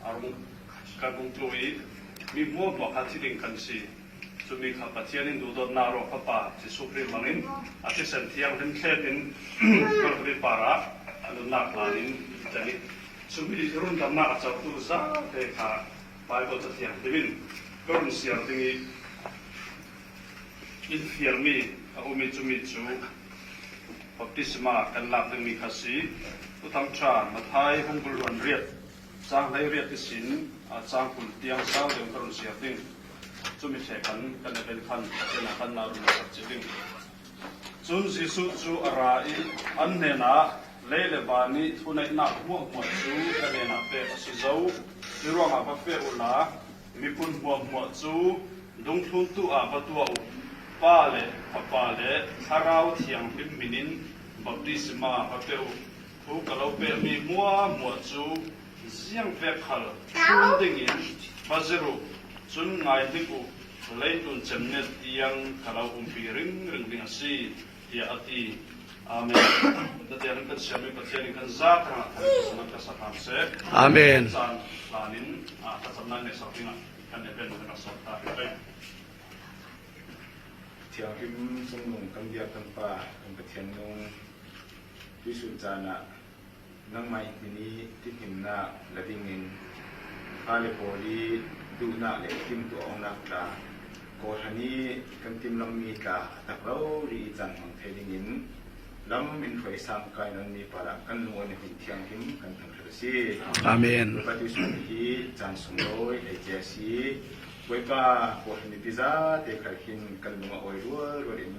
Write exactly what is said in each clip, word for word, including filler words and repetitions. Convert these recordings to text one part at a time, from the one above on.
Arung kan hung tlu i, mi hmuahhmuah kha thi ding kan si. Cumi kha Pathian in duhdawtna ruangah Fapa Jesuh Khrih hmangin a thisen thianghlim thletin Calvary parah a nunnak hlanin i cang i, cumi rundamnak a cotu zate kha Bible Cathiang hlimin ka run siar ding i, in fialmi a um i, cumi cu baptisma kan lak dingmi kha si. Thuthang ṭha Matthai bung kul hluan riat, cang hleiriat ihsin a cang kul tiang sau deuh ka run siar ding. Cumi ṭheh khan kan i ben khan Pathian a kan na run sak cih ding. Cun Jesuh cu a ra i an hnenah, "Lei le van i thuneihnak hmuahhmuah cu ka hnenah pek a si zo. Curuangah va feh uhla, miphun hmuahhmuah cu dungthluntu ah va tuah uh. Pa le Fapa le Thlarau Thianghlim hmin in baptisma va pe uh. Thu ka lo pekmi hmuahhmuah cu ziangvek khal ṭul dingin va zir uh. Cun ngai hnik uh, leilung cem nel tiang ka lo umpi ringring ding a si," tiah a ti. Amen. Tatiang in kan siammi Pathian in kan zate hrangah thangṭhatnak ka sak hram seh. Amen. Caan hlanin, aa, thlacamnak ngeihsak dingah kan i ben kan rak sawm ta rih pei. Thianghlim Cungnung kan bia kan Pa kan Pathian nung, tuihsun caan ah nangmah i hmin i tihnimnak la dingin fale pawl i duhnak le timtuah awknak tla, kawhhran i kan timlammi tla a tak rori i caan hmang thei dingin lam in hruai sangkai nanmi parah kan lungawi na hmin thianghlim kan thangṭhat a si. Amen. Bawipa, tuihsun hi caan sunglawi hleicia a si. Bawipa, kawhhran mipi zate khal hin kan lung a awi rualrual in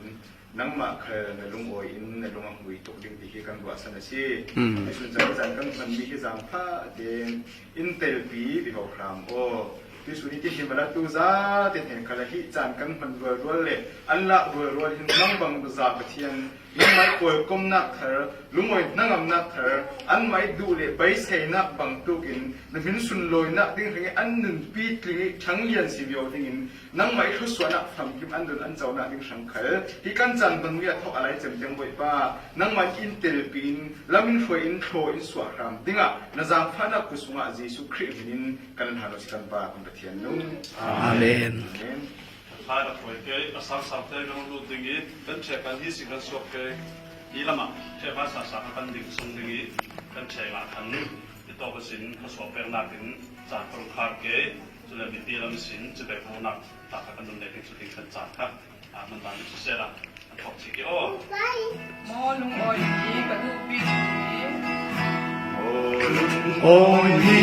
nangmah khal na lungawi in na lung a hmui tuk ding ti hi kan ruahsan a si. Hmm. Tuihsun caan kan hmanmi hi zaangfah tein in telpi vivo hram aw. Tuihsun i tihni malatu zate hnen khal hi caan kan hman rualrual le an lak rualrual hin nang bang za Pathian, nangmah i kawlkomnak thar, lungawi hnangamnak thar, anmah i duh le beiseinak bangtuk in na hmin sunlawinak ding hrangih an nunpi tling i ṭhanglian si vivo dingin nangmah i thluasuahnak famkim an dun an conak ding hrang khal hi kan caan hmanmi a thawk a lai cem tiang Bawipa, nangmah in telpi in, lam in hruai in, thlaw in suah hram dingah na zaangfahnak kut sungah Jesuh Khrih hmin in kan hal lo si kan Pa kan Pathian nung. Amen. Amen. Kan hla rak hruai ke, a sangsang te kan lut ding i, kan ṭheh kan hi si kan suak ke, hi lamah ṭheh hmasa sa kha kan ding sung ding i, kan ṭheh ngah khan i tawk a sin, ka suak peknak in caan ka rung khar ke, cule mipi lam sin, cibek runak ta kha kan nun ding cu ding kan caan kha, a, man ban si sela, an thawk cik i aw. Maw lungawi hi ka duh bik hi. Maw lungawi hi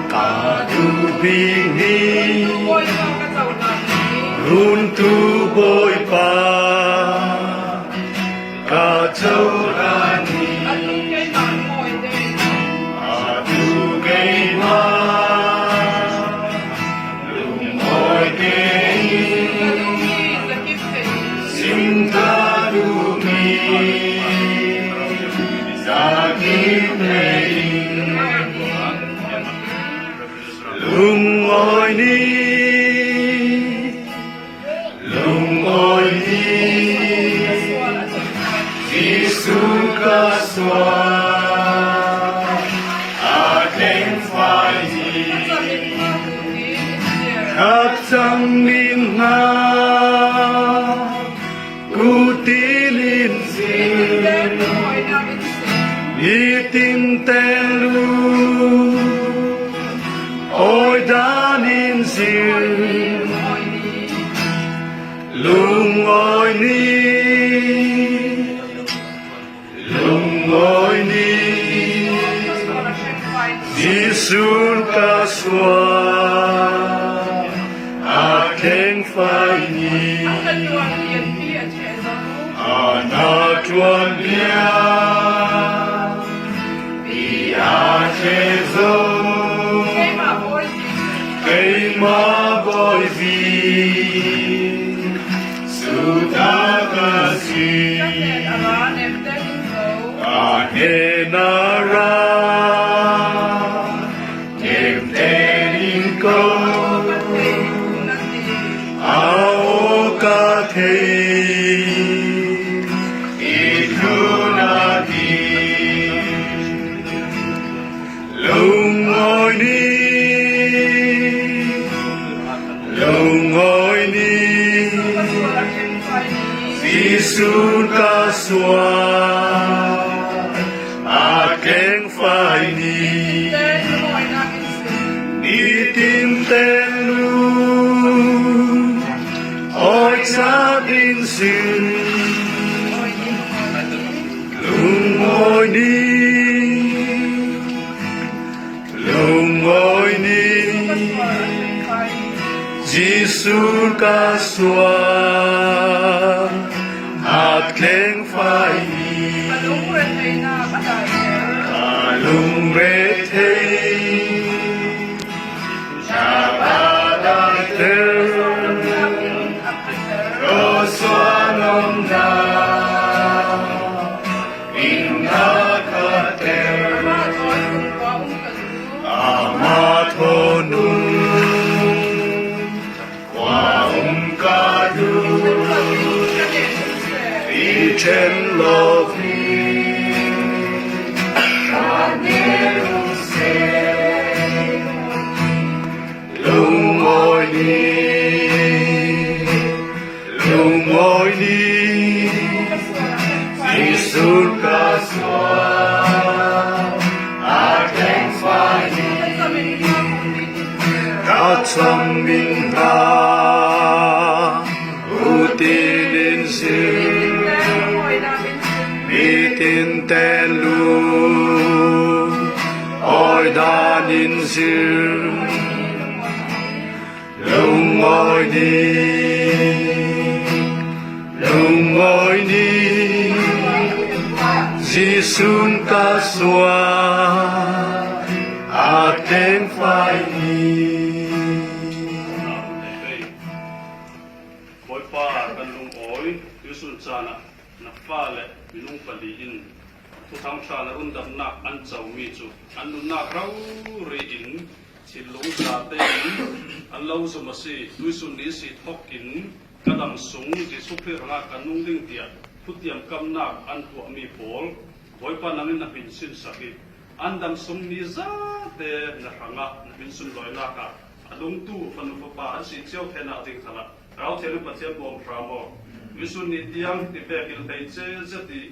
ka duh bik hi. Bawipa ka cohlan hi. Runtu Bawipa ka cohlan hi. A tu keimah lungawi te. A tu keimah lungawi te. Sim ka duhmi zakip thei. Lungawi ni, lungawi ni, Jesuh ka sual a thleng fai ni. Khat cang min nga, kutil in zil, nitin teng lu, awi dan in zil, lungawi ni, lungawi ni, Jesuh ka sual a thleng fai ni. A hnaṭuan bia pi a ṭhe zo. Keimah bawi zi suta ka si. A hnen a ra nemten in ko, a aw ka thei i thlun a ti. Lo Jesu'n ka suak a tleng fai ni, nitin ten lung awi zat in zil, lungawi ni, lungawi ni, Jesu'n ka suak a tleng fai ni, ka lungret thei, ka daihter, ro suan om na, in na ka ter, ama thawn un, khua um ka duh, i then lo hi, ka ne um se, lungawi ni, lungawi ni, Jesu'n ka suak a tleng fai ni, ka cham in hna, u tin in zil, nitin ten lung awi dan in zil, lungawi ni, lungawi ni, Jesu'n ka suak a tleng fai ni. Bawipa kan lungawi, tuisun caan ah na fale minung pali in Thuthang Hla le rundamnak an comi cu an nunnak rori in thinlung tlate in an lo zum a si. Tuisun ni si thawk in ka dam sung Jesuh Khrih hrangah kan nung ding tiah thutiam kamnak an tuahmi pawl Bawipa nangin na hmin sinsak i an dam sung ni zate na hrangah na hmin sunlawinak ah a lungtu fanu fapa an si cio theinak ding khalah Rau thiang in Pathian bawm hram aw. Tuisun ni tiang ti pek in hleice zet i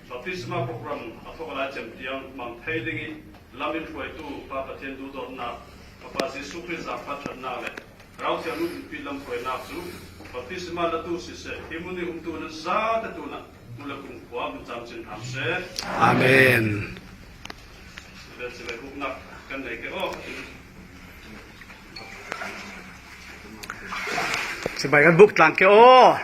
baptisma program a thawk a lai cem tiang mang thei ding i lam in hruaitu Pa Pathian duhdawtnak, Fapa Jesuh Khrih zaangfah ṭhatnak le Rau thiang in umpi lam hruainak cu baptisma latu siseh, hi mun i umtu nan zate tunah hmu le kumkhua hmun camcin hram seh. Amen. Cule, cule huknak kan nei ke aw. Cibai kan buk tlang ke aw.